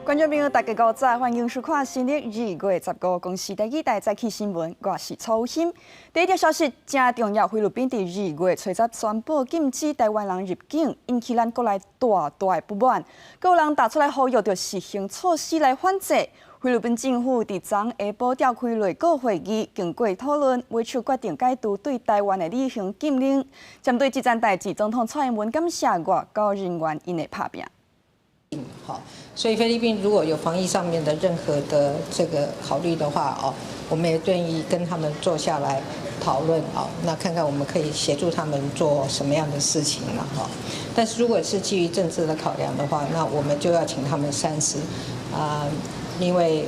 觀眾朋友，大家午早，歡迎收看新曆2月15公視第二台早起新聞，我是楚欣。第一條消息誠重要，菲律賓佇2月初十宣布禁止台灣人入境，引起咱國內大大的不滿。閣有人踏出來呼籲，著實行措施來反制。菲律賓政府佇昨下晡召開內閣會議，經過討論，尾手決定解除對台灣的旅行禁令。針對這件代誌，總統蔡英文感謝外交人員𪜶的拍拚。好，所以菲律賓如果有防疫上面的任何的這個考慮的話，哦，我們也願意跟他們坐下來討論，哦，那看看我們可以協助他們做什麼樣的事情了，哈。但是如果是基於政治的考量的話，那我們就要請他們三思，啊，因為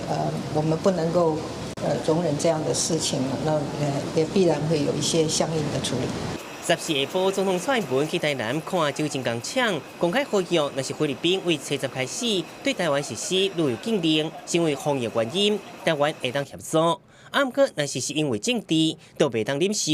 我們不能夠容忍這樣的事情，那也必然會有一些相應的處理。 14下晡，總統蔡英文去台南看酒精工廠，公開呼籲，若是菲律賓為初十開始對台灣實施旅遊禁令，是因為防疫原因，台灣會當協助。啊，毋過若是是因為政治，都袂當忍受。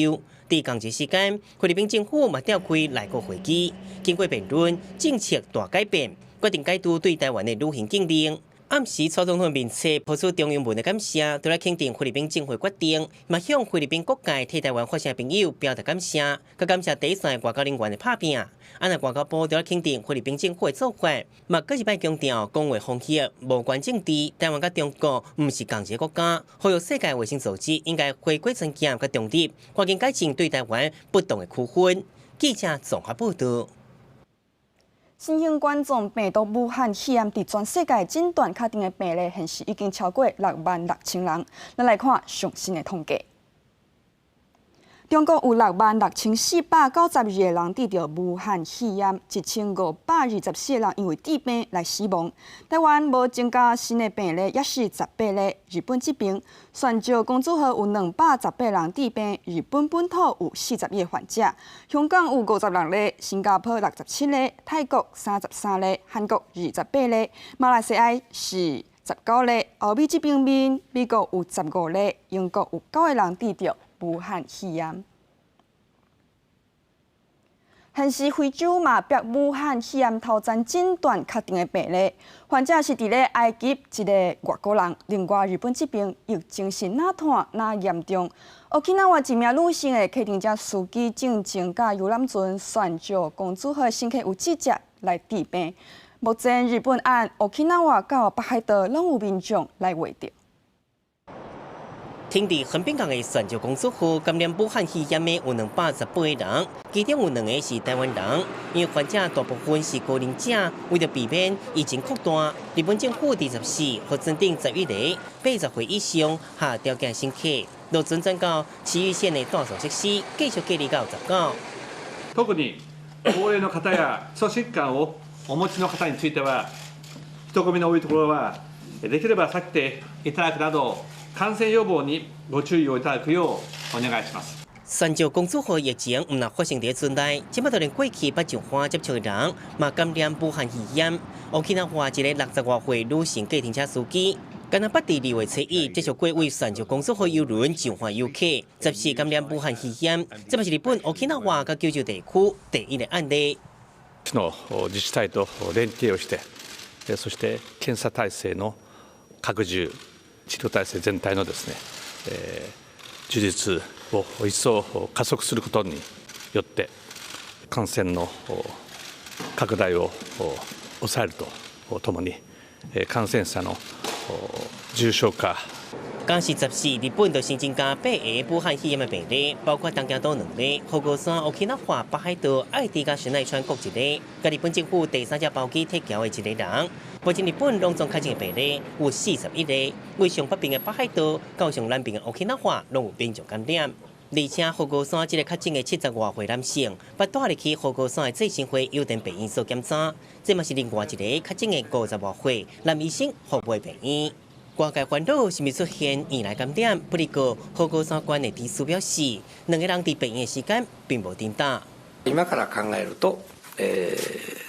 佇仝一時間，菲律賓政府嘛召開內閣會議，經過辯論，政策大改變，決定解除對台灣的旅行禁令。暗時，蔡總統面冊拋出中英文的感謝，除了肯定菲律賓政府決定，嘛向菲律賓各界替台灣發聲朋友表達感謝，閣感謝第一線外交人員的拍拚。啊，若外交部除了肯定菲律賓政府的做法，嘛閣一擺強調公衛防疫無關政治，台灣佮中國毋是仝一個國家，呼籲世界衛生組織應該回歸尊嚴佮中立，趕緊改進對台灣不當的區分。記者綜合報道。新型冠狀病毒武漢肺炎佇全世界診斷確定的病例，現時已經超過6萬6千人。咱來看上新的統計。中國有6萬6492個人得著武漢肺炎，1524個人因為治病來死亡。台灣無增加新的病例，抑是18例。日本這邊，船上公主號有218人治病，日本本土有41個患者。香港有56例，新加坡67例，泰國33例，韓國28例，馬來西亞是19例。歐美這邊面，美國有15例，英國有九個人得著武漢肺炎。現時非洲嘛爆武漢肺炎頭針診斷確定的病例，患者是佇咧埃及一个外國人。另外，日本這邊疫情是若湠若嚴重。沖繩一名女性的計程車司機進前佮遊覽船船上公主號乘客有直接來治病。目前日本按沖繩到北海道攏有民眾來確診。停佇橫濱港的船上公主號感染武漢肺炎的有218個人，其中有兩个是台灣人。因為患者大部分是高齡者，為著避免疫情擴大，日本政府佇14予船頂11個80歲以上合條件乘客，落船轉到埼玉縣的帶狀設施，繼續隔離到19。特に高齢の方や基礎疾患をお持ちの方については、人混みの多いところはできれば避けていただくなど、感染予防にご注意をいただくようお願いします。船上公主號疫情毋但發生佇船內，這擺就連過去捌上岸接觸的人，嘛感染武漢肺炎。沖繩一个60外歲女性計程車司機，敢若捌佇2月初一接觸過位船上公主號郵輪上岸遊客，14感染武漢肺炎，這嘛是日本沖繩佮九州地區第一个案例。の自治体と連携をして、そして検査体制の拡充、治療体制全体のですね、充実を一層加速することによって、感染の拡大を抑えるとともに、感染者の重症化。今時14，日本就新增加八个武漢肺炎的病例，包括東京都兩例，福岡縣、沖繩、北海道、愛知佮神奈川各一例，佮日本政府第三隻包機撤僑的一个人。目前日本攏總確診的病例有41例，位上北邊的北海道到上南邊的沖繩攏有民眾感染。而且福岡縣這个確診的70外歲男性，捌帶入去福岡縣的濟新會友田病院做檢查，這嘛是另外一个確診的50外歲男醫生服務的病院。外界煩惱是毋是出現院內感染？不過，福岡縣的醫師表示，兩个人佇病院的時間並無顛倒。今から考えると、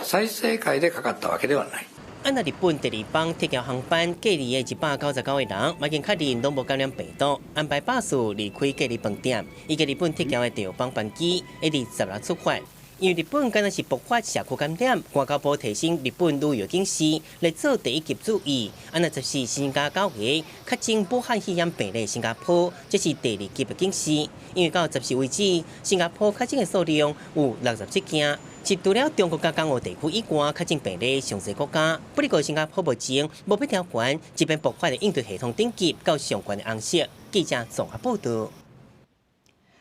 済生会でかかったわけではない。啊若日本第二班撤僑航班隔離的199個人，嘛已經確認攏無感染病毒，安排巴士離開隔離飯店。預計日本撤僑的第二班班機會佇16出發。因為日本敢若是爆發社區感染，外交部提醒日本旅遊警示來做第一級注意。啊，若十四新加九個確診武漢肺炎病例，新加坡這是第二級的警示。因為到十四為止，新加坡確診的數量有67件，是除了中國佮港澳地區以外確診病例上濟國家。不過新加坡目前無欲調懸疾病爆發的應對系統等級到上懸的紅色。記者綜合報道。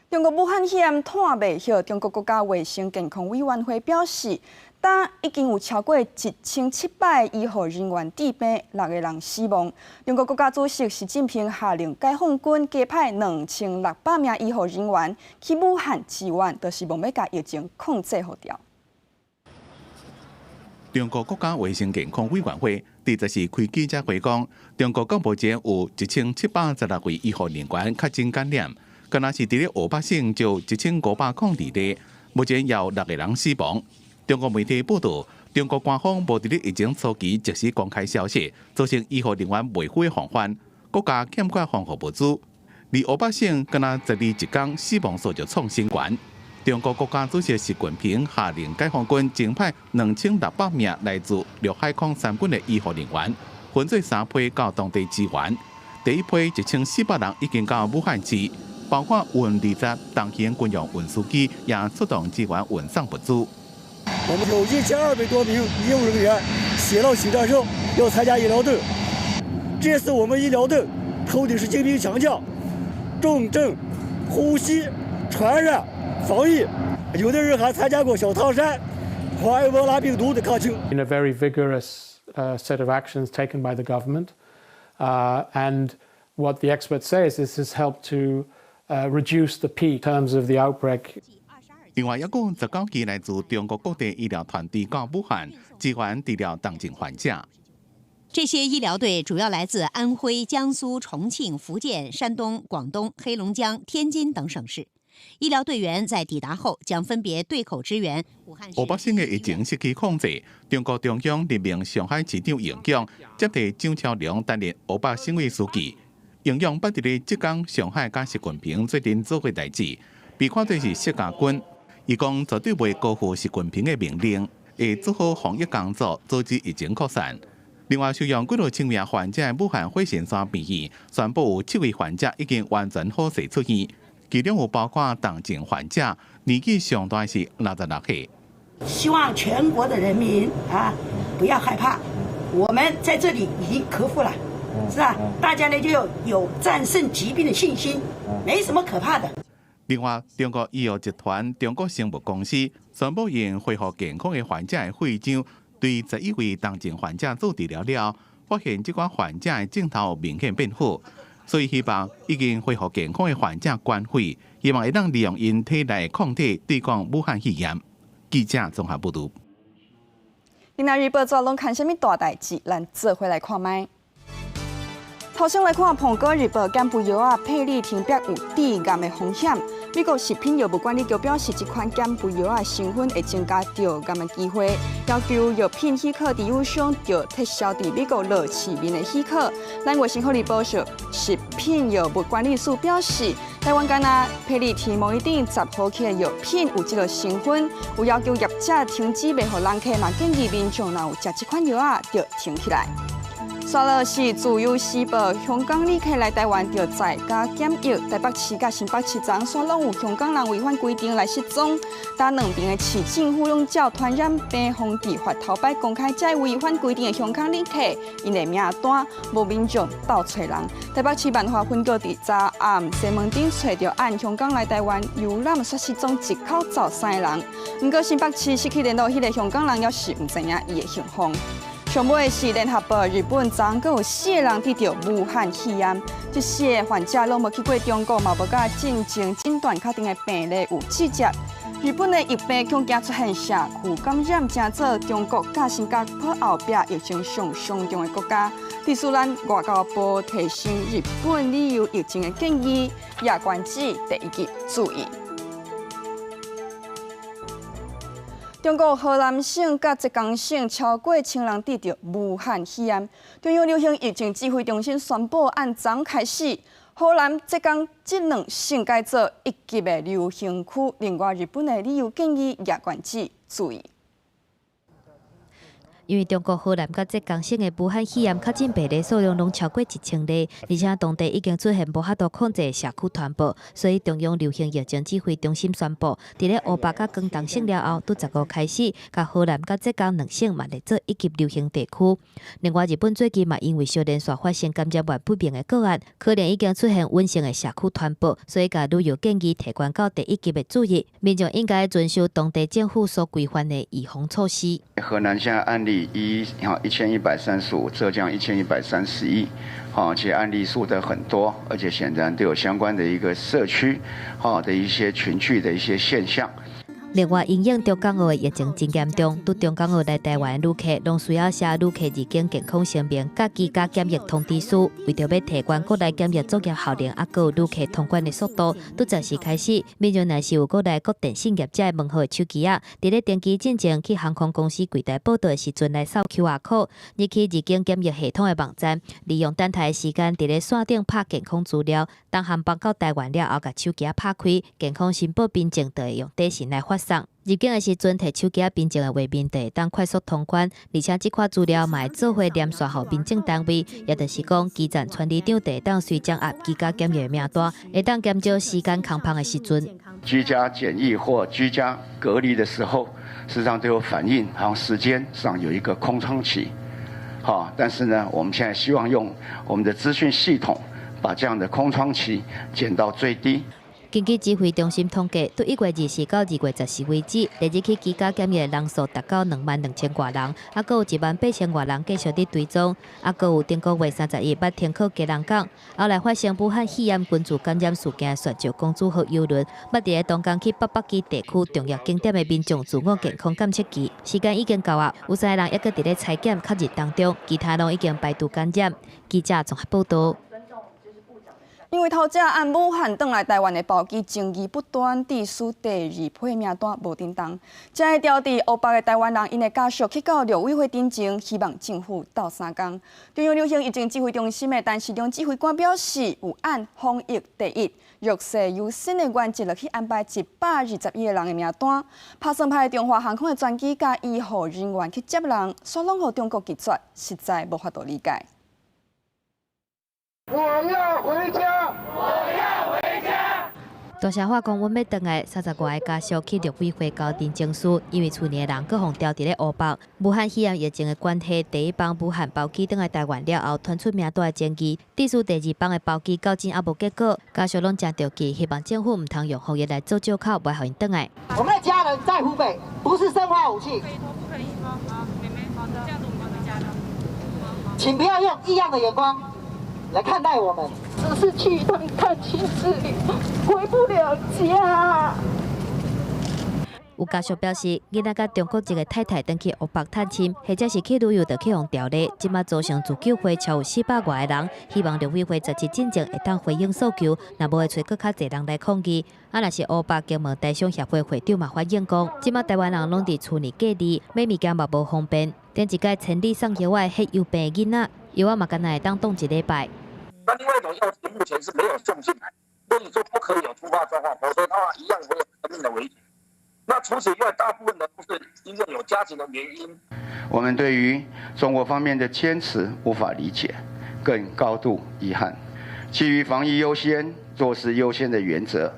中國武漢肺炎拖袂歇，中國國家衛生健康委員會表示，今已經有超過1700醫護人員致病，六個人死亡。中國國家主席習近平下令解放軍加派2600名醫護人員去武漢支援，就是望欲共疫情控制予牢。中國國家衛生健康委員會佇十四開記者會講，中國到目前有1716位醫護人員確診感染。敢若是佇咧湖北省就1502例，目前有六個人死亡。中國媒體報道，中國官方無佇咧疫情初期及時公開消息，造成醫護人員袂赴的防範，國家欠缺防護物資。而湖北省敢若十二一工死亡數就創新高。中國國家主席習近平下令解放軍增派2600名來自陸海空三軍的醫護人員，分做三批到當地支援。第一批1400人已經到武漢市。包括運20重型軍用運輸機，也出動支援運送物資。我們有1200多名醫務人員寫到請戰書，要參加醫療隊。這次我們醫療隊投的是精兵強將，重症、呼吸、傳染、防疫，有的人還參加過小湯山、防埃博拉病毒的抗清。 In a very vigorous set of actions taken by the government, and what the experts say is this has helped to reduce the peak in terms of the outbreak. 另外，抑閣19機來自中國各地醫療團隊到武漢支援治療重症患者。這些醫療隊主要來自安徽、江蘇、重慶、福建、山東、廣東、黑龍江、天津等省市。醫療隊員在抵達後，將分別對口支援武漢。湖北省的疫情失去控制，中國中央任命上海市長楊絳接替張超良擔任湖北省委書記。楊絳捌佇咧浙江、上海佮習近平做陣做過代誌，被看做是識家軍。伊講絕對袂辜負習近平的命令，會做好防疫工作，阻止疫情擴散。另外，收容幾若千名患者的武漢火神山病院宣布有七位患者已經完全好勢出院，其中有包括重症患者，年紀上大是66歲。希望全國的人民啊，不要害怕，我們在這裡已經克服了。是吧？大家呢就有戰勝疾病的信心，沒什麼可怕的。另外，中國醫藥集團中國生物公司宣布，用恢復健康的患者的血漿，對11位重症患者做治療了，發現這款患者的症頭明顯變好，所以希望已經恢復健康的患者捐血，希望會當利用𪜶體內抗體對抗武漢肺炎。記者綜合報道。今仔日報紙攏看啥物大代誌？咱做伙來看覓。頭先來看《蘋果日報》減肥藥仔帕利汀逼有致癌的風險。美國食品藥物管理局表示，這款減肥藥仔成分會增加著癌的機會，要求藥品許可持有商著撤銷佇美國落市面的許可。咱衛生福利部食品藥物管理署表示，台灣敢若帕利汀無一定10毫克的藥品有這個成分，有要求業者停止賣予人客，嘛建議民眾若有食這款藥仔，著停起來。煞落是自由時報，香港旅客來台灣著在家檢疫，台北市佮新北市昨昏攏有香港人違反規定來失蹤。但兩爿的市政府攏照傳染病防治法頭擺公開這違反規定的香港旅客，𪜶的名單無民眾鬥揣人。台北市萬華分局佇昨暗西門町揣著按香港來台灣遊覽煞失蹤一口走三个人。毋過新北市失去聯絡彼个香港人，猶是毋知影伊的行蹤。上尾是聯合報，日本昨閣有四個人得著武漢肺炎，這四個患者攏無去過中國，嘛無佮進前診斷確定的病例有接觸。日本的疫病恐驚出現社區感染，成做中國佮新加坡後壁疫情上嚴重的國家。對此，咱外交部提醒日本旅遊疫情的建議，也關注第一級注意。中國河南省佮浙江省超過千人得著武漢肺炎。中央流行疫情指揮中心宣布，按昨開始，河南、浙江這兩省改做一級的流行區，另外日本的旅遊建議也關注注意。因為中國河南佮浙江省的武漢肺炎確診病例數量攏超過1000例，而且當地已經出現無法度控制的社區傳播，所以中央流行疫情指揮中心宣布，佇咧湖北佮廣東省了後，佇15開始，共河南佮浙江兩省嘛列做一級流行地區。另外，日本最近嘛因為小連續發生感染源不明的個案，可能已經出現隱性的社區傳播，所以共旅遊建議提懸到第一級的注意，民眾應該遵守當地政府所規範的預防措施。河南現在案例1135，浙江1131，好，且案例數的很多，而且顯然都有相關的一個社區，哈的一些群聚的一些現象。另外，因應中港澳的疫情真嚴重，對中港澳來台灣的旅客，攏需要寫旅客入境健康聲明，佮居家檢疫通知書。為著欲提懸國內檢疫作業效能，猶閣有旅客通關的速度，對14開始，民眾若是有國內各電信業者門號的手機仔，佇咧登機進前去航空公司櫃台報到的時陣來掃 QR code，入去入境檢疫系統的網站，利用等待的時間，佇咧線頂拍健康資料，當航班到台灣了後，共手機仔拍開，健康申報憑證就會用短信來發送。入境的時陣，提手機仔憑證的畫面就會當快速通關，而且這款資料嘛會做伙連線予民政單位，也就是講，基層村里長就會當隨掌握居家檢疫的名單，會當減少時間空芳的時陣。居家檢疫或居家隔離的時候，事實上都有反映，好像時間上有一個空窗期，好，但是呢，我們現在希望用我們的資訊系統，把這樣的空窗期減到最低。根據指揮中心統計，對1月24到2月14為止，列入去居家檢疫的人數達到22,000外人，猶閣有18,000外人繼續佇追蹤，猶閣有頂個月31捌停靠基隆港，後來發生武漢肺炎群組感染事件的雪石公主號郵輪，捌佇咧東港去北北基地區重要景點的民眾自我健康監測器，時間已經到啊，有三個人猶閣佇咧採檢確認當中，其他攏已經排除感染。記者綜合報道。因為頭先按武漢轉來台灣的包機爭議不斷，致使第二批名單無振動。這个牢佇湖北的台灣人，𪜶的家屬去到陸委會頂前，希望政府鬥相共。中央流行疫情指揮中心的陳時中指揮官表示，有按防疫第一、弱勢優先的原則落去安排121個人的名單。拍算派中華航空的專機佮醫護人員去接人，煞攏予中國拒絕，實在無法度理解。我要回家！我要回家！大聲喊講，阮欲轉來，30外个家屬去陸委會交陳情書，因為厝內的人閣予牢佇咧湖北。武漢肺炎疫情的關係，第一班武漢包機轉來台灣了後，傳出名單的爭議，致使第二班的包機到今猶無結果，家屬攏誠著急，希望政府毋通用防疫來做藉口，袂予𪜶轉來。我們的家人在湖北，不是生化武器。請不要用異樣的眼光來看待我們，只是去一趟探親之旅，回不了家。有家屬表示，囡仔佮中國籍的太太轉去湖北探親，或者是去旅遊，就去予牢咧。這馬組成自救會超有400外個人，希望陸委會十七進前會當回應訴求，若無會揣閣較濟人來抗議。啊，若是湖北金門台商協會會長嘛反映講，這馬台灣人攏佇厝內隔離，買物件嘛無方便。頂一擺千里送藥仔的血友病囡仔，藥仔嘛干焦會當擋一禮拜。那另外一種藥目前是沒有送進來，所以說不可以有突發狀況，否則的話一樣會有生命的危險。那除此以外，大部分的都是因為有家庭的原因。我們對於中國方面的堅持無法理解，更高度遺憾。基於防疫優先、弱勢優先的原則，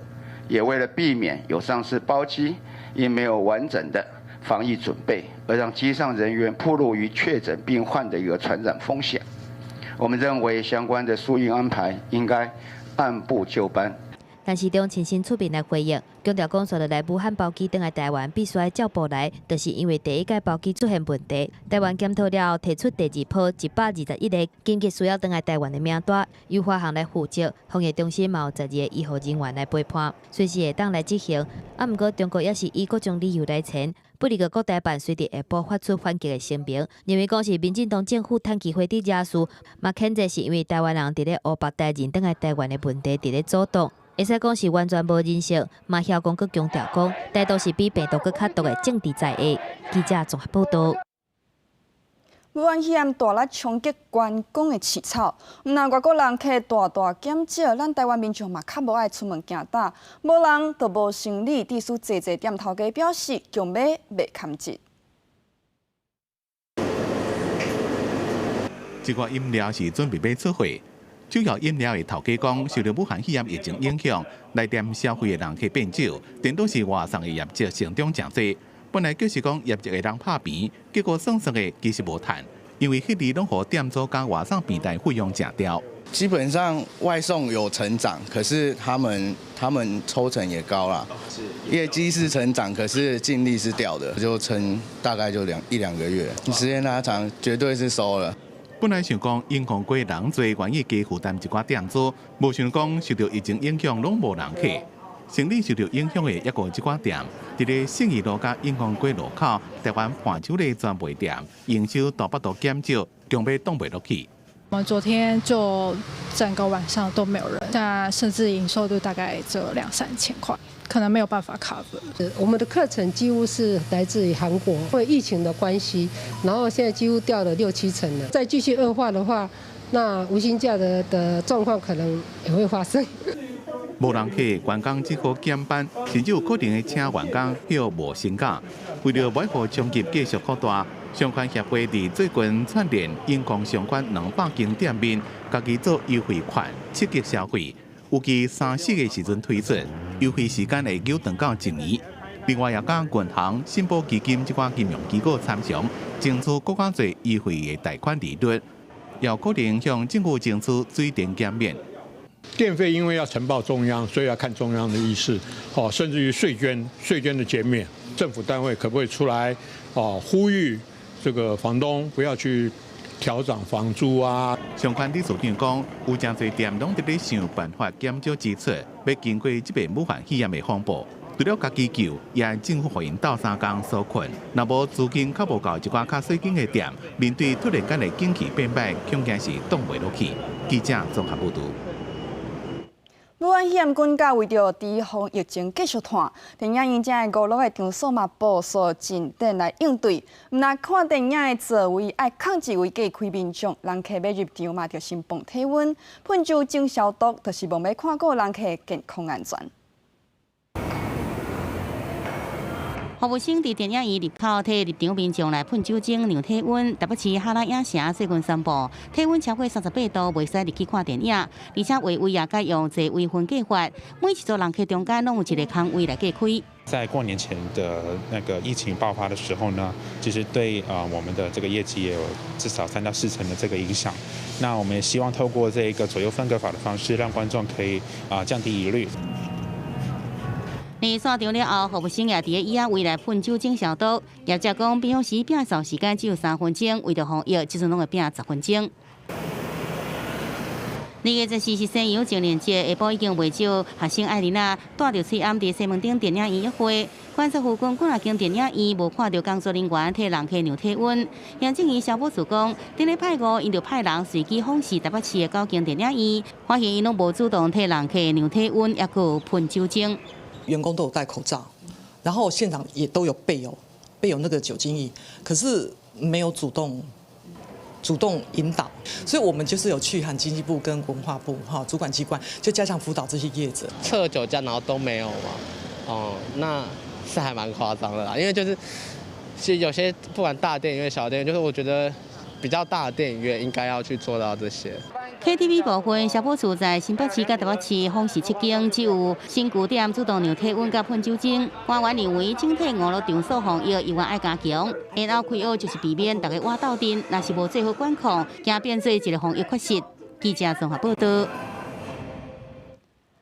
也為了避免有上次包機因沒有完整的防疫準備，而讓機上人員暴露於確診病患的一個傳染風險。我們認為相關的疏運安排應該按部就班。陳時中親身出面來回應，強調講，煞落來武漢包機轉來台灣必須愛照步來，就是因為第一擺包機出現問題，台灣檢討了後提出第二波121個緊急需要轉來台灣的名單，由華航來負責，防疫中心嘛有12個醫護人員來陪伴，隨時會當來執行。啊，毋過中國也是以各種理由來纏。不過國台辦隨佇下晡發出反擊的聲明，認為講是民進黨政府趁機會佇惹事，嘛譴責是因為台灣人佇咧湖北帶人轉來台灣的問題佇咧阻擋。會使講是完全無人性，嘛曉講閣強調講，台獨是比病毒閣較毒的政治在下。記者綜合報道。武漢肺炎大力衝擊觀光的市場，毋但外國人客大大減少，咱台灣民眾嘛較無愛出門行呾，無人就無生理。致使濟濟店頭家表示，強欲袂堪折。這個飲料是準備欲出貨，主要飲料的頭家講，受著武漢肺炎疫情影響，來店消費的人客變少，頂多是外送的業績成長誠濟。本來就是講業績會當拍平，結果算算的其實無趁，因為彼日攏予店主佮外送平台費用食掉。基本上外送有成長，可是他們抽成也高啦。業績是成長，可是淨利是掉的，就撐大概就一兩個月，時間拉長絕對是收了。本來想講永康街人濟，願意加負擔一寡店租，無想講受著疫情影響，攏無人客。生理受著影響的抑閣有這寡店，佇咧信義路佮永康街路口，台灣伴手禮專賣店，營收大幅度減少，強欲擋袂落去。我們昨天就整個晚上都沒有人，但甚至營收都大概只有兩三千塊，可能沒有辦法 cover。我們的課程幾乎是來自於韓國，因為疫情的關係，然後現在幾乎掉了六七成了。再繼續惡化的話，那無薪假的狀況可能也會發生。無人客，員工只好減班，甚至有可能會請員工歇無薪假。為著欲予衝擊繼續擴大，商圈協會佇最近串聯永康相關200間店面，家己做優惠券刺激消費。預計三四月時陣推出，優惠時間會延長到一年。另外，也佮銀行、信保基金這寡金融機構參詳，爭取閣較濟優惠的貸款利率，也可能向政府爭取水電減免。電費因為要呈報中央，所以要看中央的意思，哦，甚至於稅捐，稅捐的減免，政府單位可不可以出來，哦，呼籲這個房東不要去調漲房租啊？相關理事長講，有誠濟店攏佇咧想辦法減少支出，欲經過這擺武漢肺炎的風暴，除了家己救，也愛政府予𪜶鬥相共紓困。若無資金較無夠，一寡較細間的店，面對突然間的景氣變歹，恐驚是擋袂落去。記者綜合報導。武漢肺炎軍家為著預防疫情繼續湠，電影院遮的娛樂的場所嘛部署陣陣來應對。毋但看電影的座位愛空一位隔開民眾，人客欲入場嘛著先磅體溫、噴酒精消毒，就是望欲看顧人客健康安全。服務生佇電影院入口替入場民眾來噴酒精量體溫。台北市哈拉影城最近宣布，體溫超過38度袂使入去看電影，而且劃位也改用座位分隔法，每一組人客中間攏有一個空位來隔開。在過年前的那個疫情爆發的時候呢，其實對啊我們的這個業績也有至少3到4成的這個影響。那我們也希望透過這個左右分隔法的方式，讓觀眾可以啊降低疑慮。佇散場了後，服務生也佇咧椅仔位來噴酒精消毒。業者講，平常時摒掃時間只有3分鐘，為著防疫，這陣攏會摒10分鐘。2月14是西洋情人節，下晡已經袂少學生愛囡仔帶著喙罨佇西門町電影院約會。觀察附近幾若間電影院，無看著工作人員替人客量體溫。行政院消保處講，頂禮拜五𪜶就派人隨機訪視台北市的九間電影院，發現𪜶攏無主動替人客量體溫，抑閣有噴酒精。員工都有戴口罩，然後現場也都有備有那個酒精液，可是沒有主動引導，所以我們就是有去函經濟部跟文化部哈主管機關，就加強輔導這些業者。測酒駕然後都沒有嘛？哦，那是還蠻誇張的啦，因為就是其實有些不管大電影院、小電影院，就是我覺得比較大的電影院應該要去做到這些。 KTV 部分，消保處在新北市佮台北市訪視七間，只有新舊店主動量體溫佮噴酒精。官員認為整體娛樂場所防疫猶原愛加強，然後開學就是避免大家倚鬥陣，若是無做好管控，驚變做一個防疫缺失。記者綜合報導。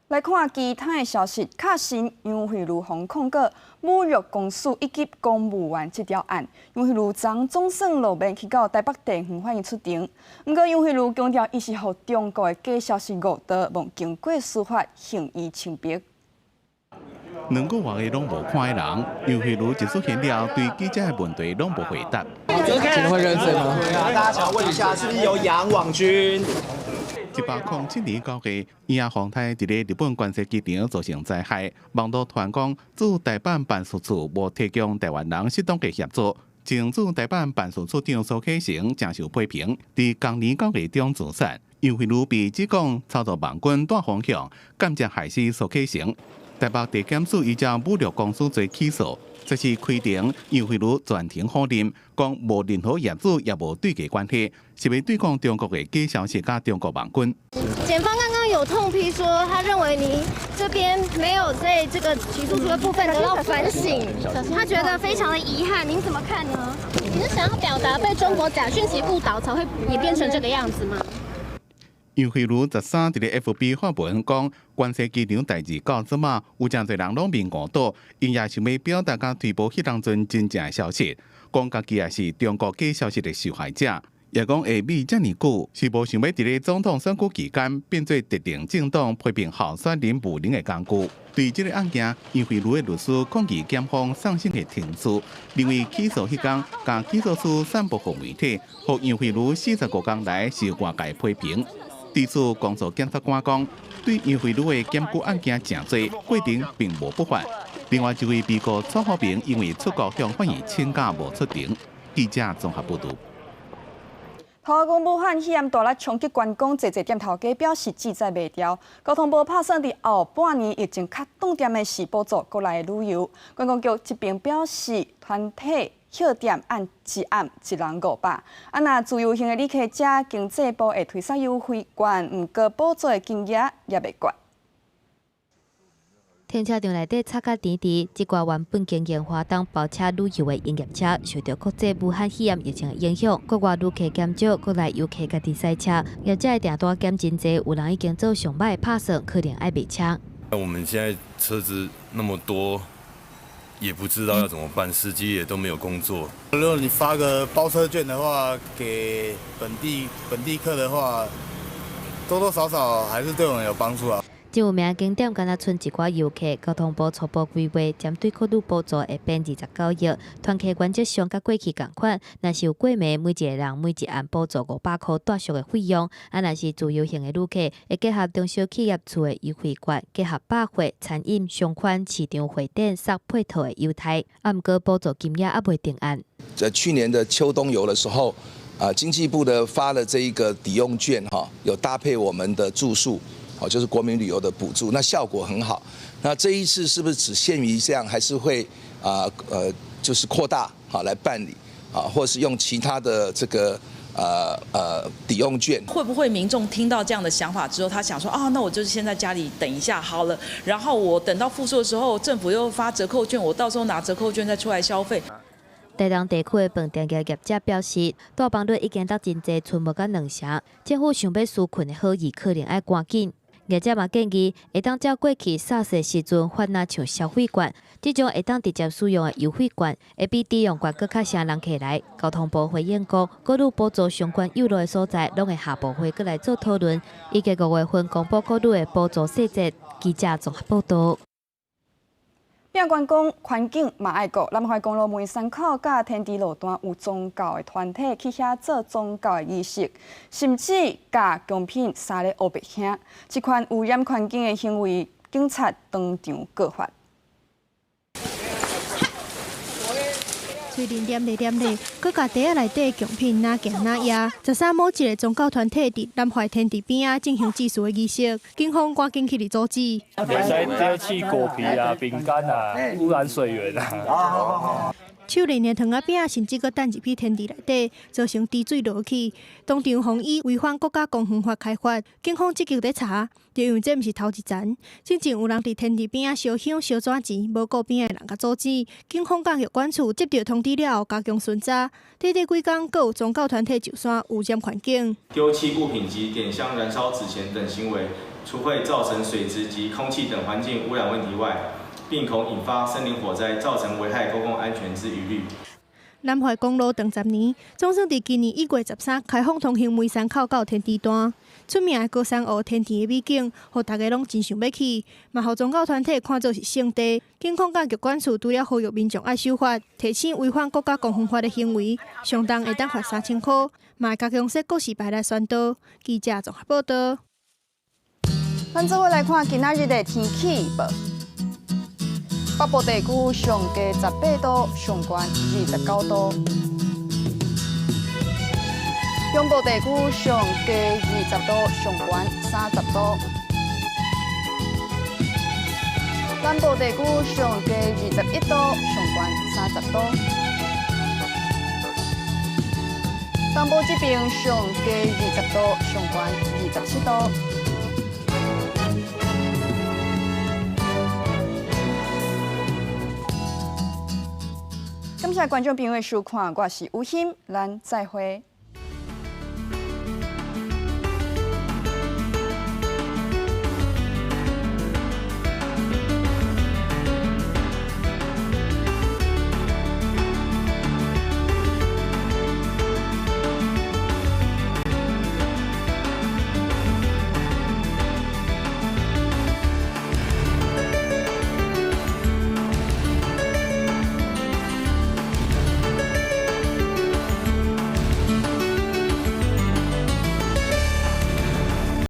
來看其他的消息，卡神楊蕙如予控告侮辱公署以及公務員這條案，楊蕙如昨總算露面去到台北地方法院出庭。毋過楊蕙如強調，伊是予中國的假消息誤導，望經過司法還伊清白。2個月攏無看的人，楊蕙如一出現了，對記者的問題攏無回答。請問會認罪嗎？大家想問一下，是不是有養網軍？107年9月，伊仔風颱佇咧日本關西機場造成災害，網路傳講駐台灣辦事處無提供台灣人適當的協助，前駐台北辦事處長蘇啟誠誠受批評，佇今年9月中自殺。楊惠如被指講操縱網軍帶風向，間接害死蘇啟誠。台北地檢署依照侮辱公署罪起訴，這是開庭，楊惠如全程否認，講無任何業主也無對價關係，是欲對抗中國的假消息佮中國網軍。檢方剛剛有痛批說，他認為您這邊沒有在這個起訴書的部分得到反省，他覺得非常的遺憾。您怎麼看呢？你是想要表達被中國假訊息誤導，才會演變成這個樣子嗎？楊惠如13佇咧 FB 發文講，關西機場代誌到這馬有誠濟人攏面誤導，𪜶也想欲表達佮推播彼當陣真正的消息，講家己也是中國假消息的受害者，也講下米遮爾久，是無想欲佇咧總統選舉期間變做特定政黨批評候選人無能的工具。對這个案件，楊惠如的律師抗議檢方送審的程序，認為起訴彼工，共起訴書散布予媒體，予楊惠如45工來受外界批評。對此，公訴檢察官講，對楊惠如的檢舉案件誠濟，過程並無不法。另外一位被告蔡浩平因為出國向法院請假無出庭。記者綜合報導。頭講武漢肺炎帶來衝擊觀光，濟濟店頭家表示志在賣掉。交通部拍算佇後半年疫情較斷點的時，補助國內旅遊。觀光局這邊表示，團體歇店按一暗一人500，啊若自由行的旅客者，經濟部會推送優惠券，毋過補助的金額也袂懸。停車場內底插甲甜甜，這寡原本經營華東包車旅遊的營業車，受著國際武漢肺炎疫情的影響，國外旅客減少，國內遊客家己塞車，業者的訂單減真濟，有人已經做上歹的拍算，可能愛賣車。我們現在車子那麼多，也不知道要怎麼辦，司機也都沒有工作。如果你發個包車券的話，給本地客的話，多多少少還是對我們有幫助啊。真有名景點，敢若賰一寡遊客，交通部初步規劃，針對國旅補助會變29億，團客原則上佮過去仝款。若是有過暝，每一个人每一暗補助500箍住宿的費用。啊，若是自由行的旅客，會結合中小企業處的優惠券，結合百貨、餐飲、商圈、市場會展送配套的優待。啊，毋過補助金額猶未定案。在去年的秋冬遊的時候，啊，經濟部的發了這一個抵用券，哈，有搭配我們的住宿。哦，就是國民旅遊的補助，那效果很好。那這一次是不是只限於這樣，還是會就是擴大好來辦理啊，或是用其他的這個抵用券？會不會民眾聽到這樣的想法之後，他想說啊，那我就是先在家裡等一下好了，然後我等到復甦的時候，政府又發折扣券，我到時候拿折扣券再出來消費。台東地區的飯店業業者表示，住房率已經落真濟，賰無到兩成。政府想欲紓困的好意，可能愛趕緊。業者嘛建議，會當照過去 SARS 的時陣發若像消費券，這種會當直接使用的優惠券，會比抵用券閣較吸人客來。交通部回應講，國旅補助相關有路的所在，攏會下部會閣來做討論，預計5月份公布國旅的補助細節。記者綜合報導。變觀光環境嘛愛顧，南懷公路梅山口佮天池路段有宗教的團體去遐做宗教的儀式，甚至共貢品灑咧烏白兄，這款污染環境的行為，警察當場告發。喙裡念咧念咧，閣共袋仔內底貢品哪行哪壓。13某一个宗教團體佇南懷天池邊仔進行祭祀的儀式，警方趕緊去佇阻止。袂使丟棄果皮啊、餅乾啊、污染水源啊。手鏈的糖仔餅甚至閣擲入去天池內底，造成池水落去，當場予以違反國家公園法開罰。警方積極佇查，就因為這毋是頭一層，之前有人佇天池邊仔燒香燒紙錢，無顧邊仔的人共阻止。警方佮藥管處接到通知了後，加強巡查。短短幾工，閣有宗教團體上山污染環境。丟棄物品及點香燃燒紙錢等行為，除會造成水質及空氣等環境污染問題外，並恐引發森林火災，造成危害公共安全之疑慮。南懷公路長10年，總算佇今年1月13開放通行梅山口到天池段。出名的高山湖天池的美景，予大家攏真想欲去，嘛予宗教團體看做是聖地。警方佮藥管處除了呼籲民眾愛守法，提醒違反國家公園法的行為，上重會當罰3000箍，嘛會加強設告示牌來宣導。記者綜合報導。咱做伙來看今仔日的天氣預報。北部地區上低18度，上懸29度。中部地區上低20度，上懸30度。南部地區上低21度，上懸30度。東部這邊上低20度，上懸27度。感謝觀眾朋友的收看，我是吳欣，咱再會。